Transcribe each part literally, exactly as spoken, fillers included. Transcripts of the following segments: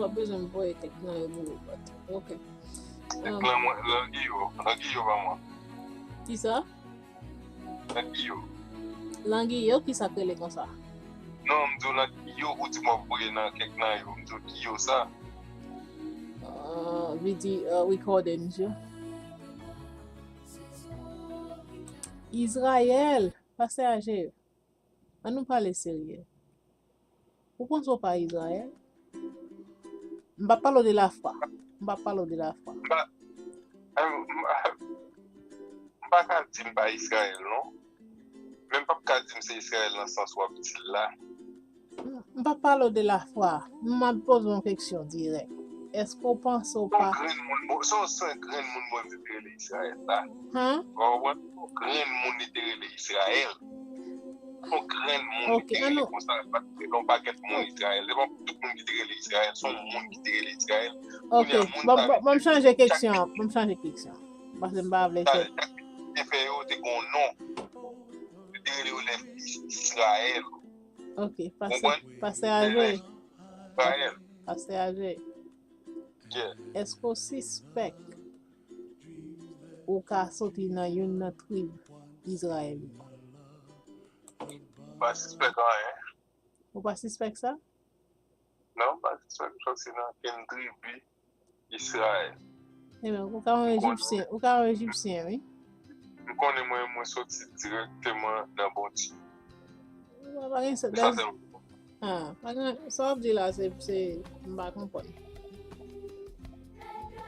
w ap bezwen voye kèk nan yo pou ou. Ok. Kèk nan mwen, langi yo, langi yo pa mwen. Kisa? Langi yo. Langi yo, kisa k rele konsa? Non, m di w langi yo, ou di m w ap voye nan kèk nan yo. M di w ki yo sa? Uh, we di uh, recordings yo. Izrayèl, pastè Aje, an nou pale serye. Ou panse w pa Izrayèl? M pa pale w de lafwa. M pa pale w de lafwa. M pa, m pa, m pa ka di m pa Izrayèl, non. Men m p ap ka di m se Izrayèl nan sans w ap di l la. M pa pale w de lafwa. M ap poze w yon keksyon dirèk. Èske w panse w Se yon pa. Grenn moun, bon, se yon, se yon grenn moun Bondye te rele Izrayèl la. Hen? Ou konprann? Se yon grenn moun li te rele Izrayèl. Se yon grenn moun li Ok, te an rele nou. Konsa, li pa t rele yon pakèt moun Izrayèl. Se pa tout moun ki te rele Izrayèl, se yon moun ki te rele Izrayèl. Ok, Kounye a, moun bon, sa bon, yo bon, m te chanje rele keksyon an. Bon, m chanje keksyon an. Paske m pa vle Sa fè. yo te fè yo te gen yon non. Yo te rele yo lè fis Izrayèl. Ok, pastè, Konprann? pastè Aje. Izrayèl. Pastè Aje. Yeah. Èske w sispèk ou ka soti nan youn nan trib Izrayèl yo? M pa sispèk anyen. Ou pa sispèk sa? Non, m pa sispèk m soti nan kenn tribi Izrayèl. Ebyen, ou ka yon Ejipsyen, ou ka yon Ejipsyen, wi. M konnen mwen, mwen soti dirèkteman nan Bondye. Ou pa gen sa. Sa sèl. Ah, pa gen, sa w ap di la, se, se, m pa konprann.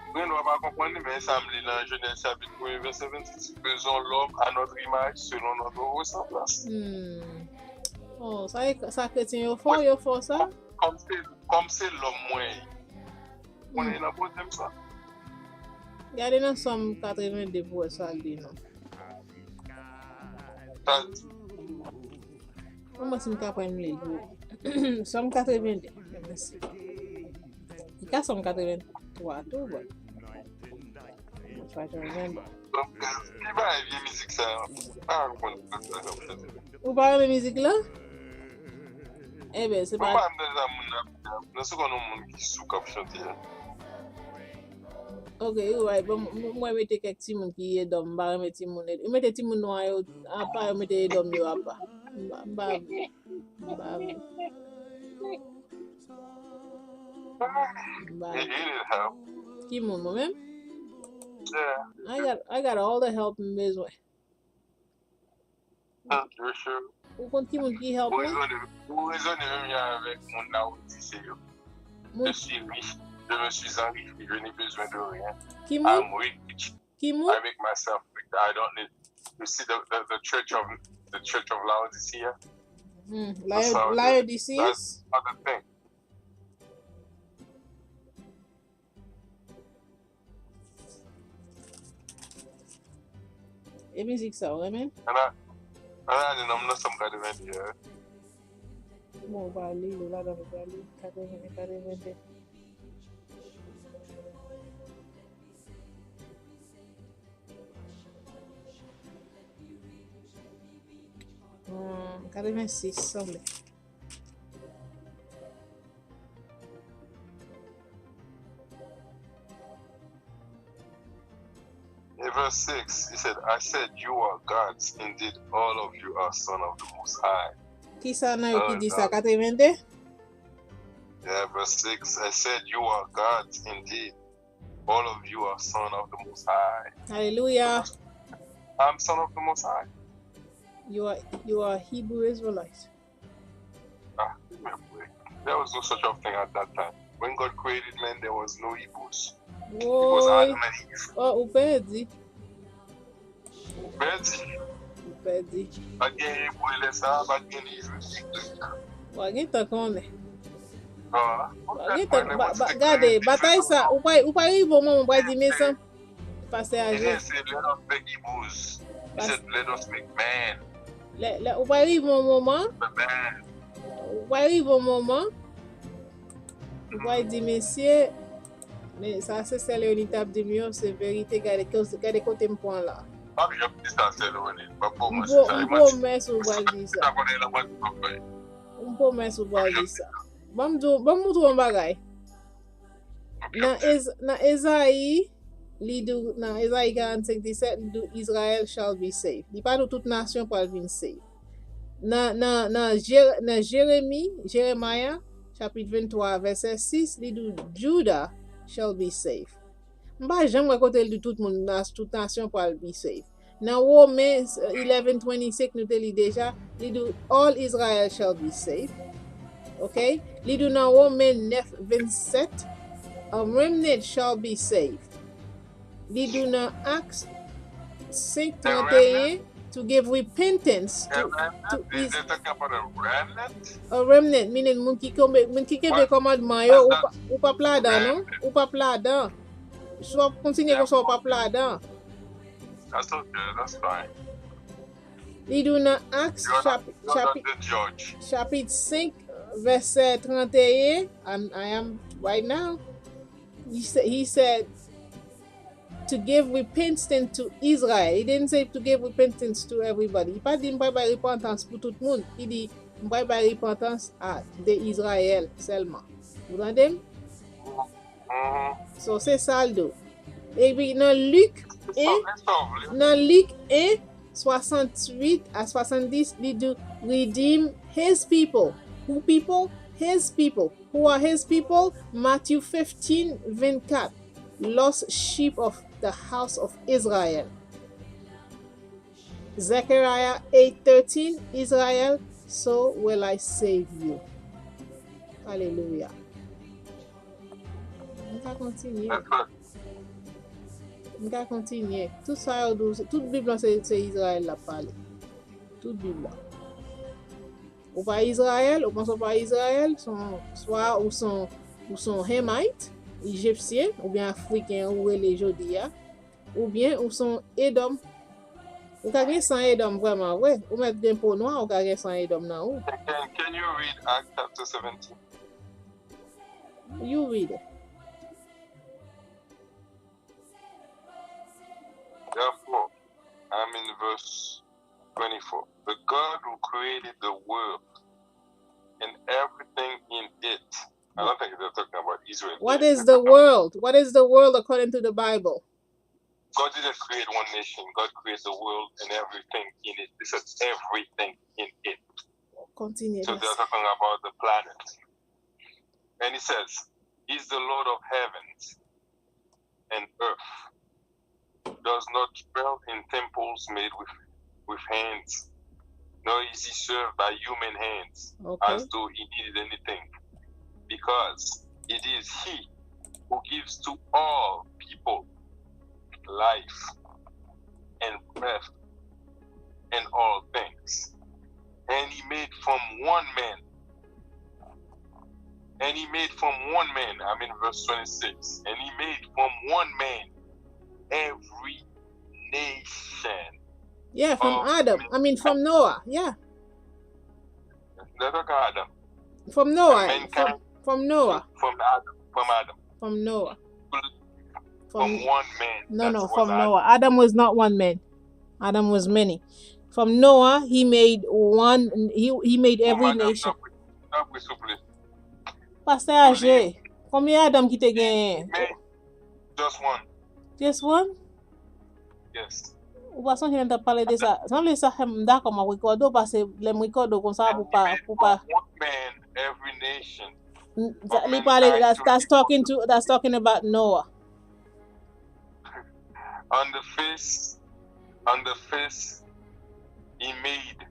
Ou gen dwa pa konprann li, men sa m li nan Jenèz chapit premye, vèsè vennsis, faisons l'homme à notre image, selon notre ressemblance. Hmm. Oh, sa, e- sa kretyen yo fè, yo fè sa? Kòm se, kòm se lòm mwen ye. Mwen nan pwoblèm sa. Gade nan Sòm katrevende pou wè sa l di non. Sa l di. Kòman si m ka pran li pou ou? Sòm katrevende. Mèsi. Li ka Sòm katrevenntwa tou, bon. Mwen pa janm renmen. Donk, ki bagay vye mizik sa yo? M pa konprann sa k ap fèt. Ou pa renmen mizik la? Ebyen, se Mwen pa. Pa renmen sa moun nan ap fè. Nan se konn yon moun ki sou k ap chante a. Ok, you right. Bon, m- mwen mete kèk timoun ki edòm, m pa renmen timoun edòm. Yo mete timoun nwa yo apa, yo mete edòm yo apa. M pa, m pa vle. M pa vle. M pa He vle. needed help. Ki moun, mwen menm? Yeah. I got, I got all the help m bezwen. Hmm, you sure? Ou konn ki moun ki help Ou mwen? rezone, ou rezone menm jan avèk moun Laodise yo. Moun, Je suis riche, je me suis enrichi, je n'ai besoin de rien. Ki moun? I'm rich, Ki moun? I make myself rich, I don't need. You see the, the, the church of the church of Laodicea. Hmm. That's how the- Laodiceans? That's how the thing. E mizik sa, ou renmen? An a, an ane nan mil nèf san katrevende. Bon, ou pa li, ou ladan ou pa li. Katreven, katreven de. Hmm, katreven sis, sanble. In verse six, he said, I said, you are gods. Indeed, all of you are son of the Most High. Kisa nan yo ki di sa? Katreven de? Yeah, verse six, I said, you are gods. Indeed, all of you are son of the Most High. Alelouya. I'm son of the Most High. You are, you are Hebrew Israelite. Ah, there was no such of thing at that time. When God created man, there was no Hebrews. It was Woy. Adam and Eve. Oh, ou pèdi. Ou pèdi. Ou pèdi. Pa t gen Ebre lè sa a, pa t gen Ebre. Ou pa gen tan konnen. Ah, Ou pa gen tan. Ba- ba- Gade, batay sa, ou pa, ou pa rive yon moman, ou pa di, mezanmi, pastè Aje. He said, let us make Hebrews. He said, let us make man. Lè, lè, ou pa rive yon moman, The man. ou pa rive yon moman, ou pa di, mesye, men sa se sè Leoni t ap di m yo, se verite, gade, ko- gade kote m pran la. Pa janm di sa, sè Leoni. Pa M kòmanse pro- sa. m E manti. pwomès ou pral di sa. Sa konnen la manti w ap bay. M pwomès ou pral di sa. Ban m di w, ban m montre w yon bagay. Nan, Ez, nan Ezayi, li di w, nan Ezayi karannsenk disèt, li di w, Israel shall be saved. Li pa di w tout nasyon pral vin save. Nan, nan, nan, Jere, nan Jeremi, Jeremaya, chapit venntwa, vèsè sis, li di w, Judah shall be saved. M pa janm wè kote l di tout moun, nas, tout nasyon pral be saved. Nan Women eleven twenty-six, nou te li deja, li di, All Israel shall be saved. Ok? Li di nan Women nèf vennsèt, A remnant shall be saved. Li di nan Acts senk trannteyen, to give repentance to, to is, a remnant, meaning moun ki kenbe, moun ki kenbe kòmandman yo, ou p ap ladan, non? Ou p ap ladan. Si w ap kontinye konsa, ou p ap ladan. That's okay, that's fine. Li di w nan Acts chapit senk, vèsè trannteyen, I am right now. He said, he said to give repentance to Israel. He didn't say to give repentance to everybody. Li pa di m pral bay repantans pou tout moun. Li di m pral bay repantans a de Izrayèl sèlman. Ou tande m? So, se sa l di w. Epi nan Lik en, nan Lik en, swasanntuit a swasanndis, li di, Redeem his people. Who people? His people. Who are his people? Matthew fifteen, vennkat. Lost sheep of the house of Israel. Zechariah eight thirteen, Israel, so will I save you. Alelouya. M ka kontinye. M ka kontinye. Tout sa yo di w, tout Bib lan se, se Izrayèl l ap pale. Tout Bib la. Ou pa Izrayèl, ou panse w pa Izrayèl, swa ou son, ou son Hemite, Ejipsyen, oubyen Afriken ou rele jodi a, oubyen ou son Edòm. Ou ka gen san Edòm vrèman vre. Ou mèt gen po nwa, ou ka gen san Edòm nan ou. Can, can you read Acts chapter seventeen? You read it. Therefore, I'm in verse twenty-four. The God who created the world and everything in it. I don't think they're talking about Israel. What is the world? What is the world according to the Bible? God didn't create one nation. God created the world and everything in it. He said everything in it. Continue. So they're talking about the planet. And he says, He's the Lord of heavens and earth. Does not dwell in temples made with, with hands, nor is he served by human hands, okay, as though he needed anything, because it is he who gives to all people life and breath and all things. And he made from one man, and he made from one man, I'm in verse twenty-six, and he made from one man every nation. Yeah, from Adam. I mean, from Noah. Yeah. That's okay, Adam. From Noah. From, from Noah. From Adam. From Adam. From Noah. From, from one man. No, no, from Noah. Adam was not one man. Adam was many. From Noah, he made one, he, he made every nation. Pastè Aje, konbyen Adam ki te genyen? Just one. Just one? Yes. Ou pa sonje lè n t ap pale de sa? Sanble sa fè m dakò m ap rekòde w, paske lè m rekòde w konsa pou pa, pou pa. One man, every nation. Li pale, that's, that's talking to, that's talking about Noah. On the face, on the face, he made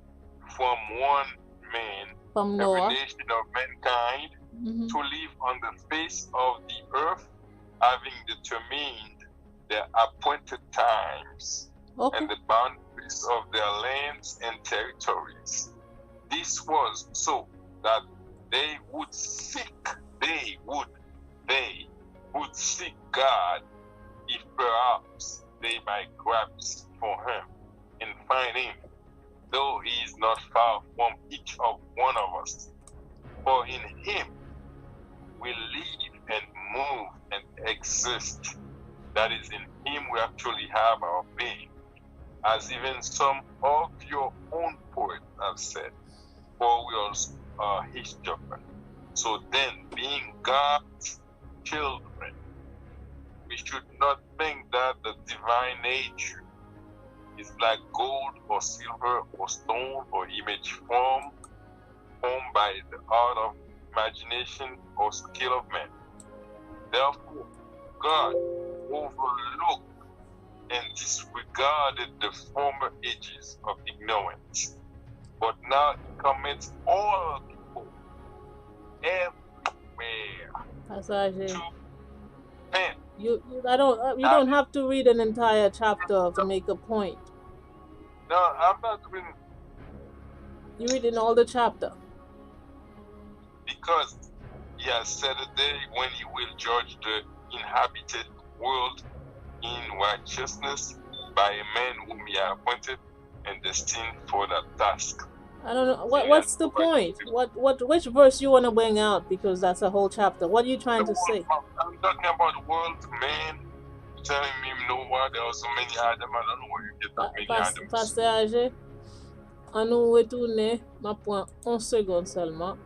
from one man, from Noah, every nation of mankind, mm-hmm, to live on the face of the earth, having determined their appointed times, okay, and the boundaries of their lands and territories. This was so that they would seek, they would, they would seek God, if perhaps they might grasp for him and find him, though he is not far from each of one of us. For in him we live and move and exist. That is, in him we actually have our being. As even some of your own poets have said, for we also are his children. So then, being God's children, we should not think that the divine nature is like gold or silver or stone or image form, formed by the art of imagination or skill of man. Therefore, God overlooked and disregarded the former ages of ignorance, but now he commands all people everywhere Pasaje. to repent. You, you, I don't, uh, you don't have to read an entire chapter to make a point. No, I'm not reading. You're reading all the chapter. Because he has set a day when he will judge the inhabited world in righteousness by a man whom he appointed and destined for that task. I don't know. What, what's the point? What, what, which verse you want to bring out? Because that's a whole chapter. What are you trying to say? I'm talking about the world, man. Telling me, you know what? There are so many Adam. I don't know where you get that many Adam. Pasteur Age, an nou retounen, m ap pran yon segonn sèlman.